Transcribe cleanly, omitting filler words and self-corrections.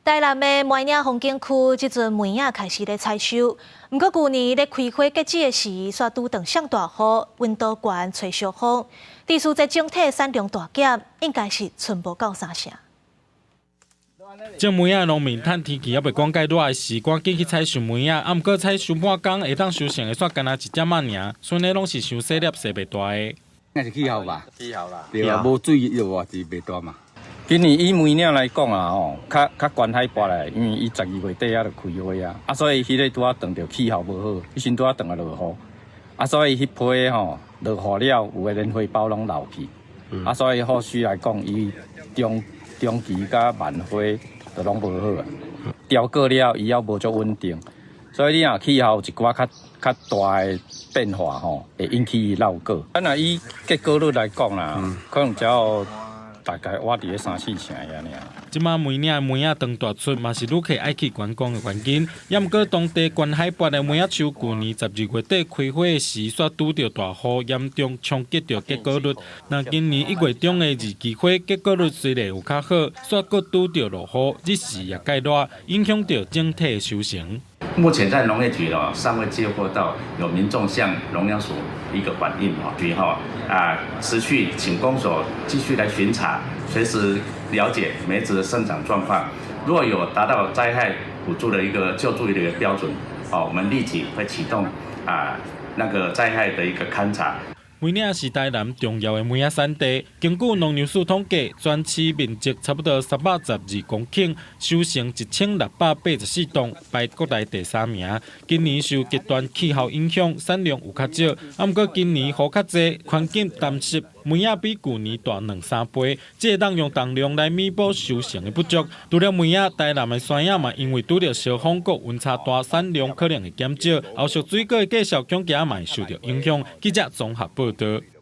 台南的梅嶺風景區，這陣梅仔開始咧採收。毋過舊年咧開花結籽的時，煞拄著上大雨，溫度懸，吹小風，致使這整體產量大減，應該是賰無夠三成。種梅仔農民趁天氣猶未講蓋熱的時，趕緊去採收梅仔。啊，毋過採收半工，會當收成的煞干焦一點仔爾，賰的攏是傷細粒、生袂大的。應該是氣候吧？氣候啦。對啊，無水就話是袂大嘛。今年以梅嶺來講啊，吼，較較懸海拔來，因為伊12月底仔就開花啊，啊，所以彼個拄仔撞著氣候無好，彼時拄仔撞著落雨，啊，所以彼批吼落雨了，有的連花苞攏流去，啊，所以後續來講，伊中中期佮晚花就攏無好啊，凋過了，伊猶無足穩定，所以你若氣候有一寡較較大的變化吼，會引起伊落果。啊，若以結果率來講啦，可能只有大概倚佇咧三四成遐爾。這馬梅嶺梅仔當大出，嘛是旅客愛去觀光的原因。也毋過當地懸海拔的梅仔樹，舊年12月底開花時，煞拄著大雨，嚴重衝擊著結果率。那今年1月中的二期花結果率雖然有較好，煞閣拄著落雨，日時也蓋熱，影響著整體收成。目前在農業局咯，尚未接獲到有民眾向農糧署一個反映哦，局哈啊持續請公所繼續來巡查，隨時了解梅子的生長狀況。若有達到災害補助的一個救助的一個標準，哦，我們立即會啟動啊那個災害的一個勘查。梅嶺是台南重要的梅仔產地，根據農糧署統計，全市面積差不多312公頃，收成1684棟，排國內第三名。今年受極端氣候影響，產量有較少，啊，毋過今年雨較濟，環境乾濕，梅仔比舊年大兩三倍，這會當用重量來彌補收成的不足。除了梅仔，台南的山仔嘛，因為拄著燒風閣溫差大，產量可能會減少。後續水果的價數恐驚嘛會受著影響。記者綜合報導。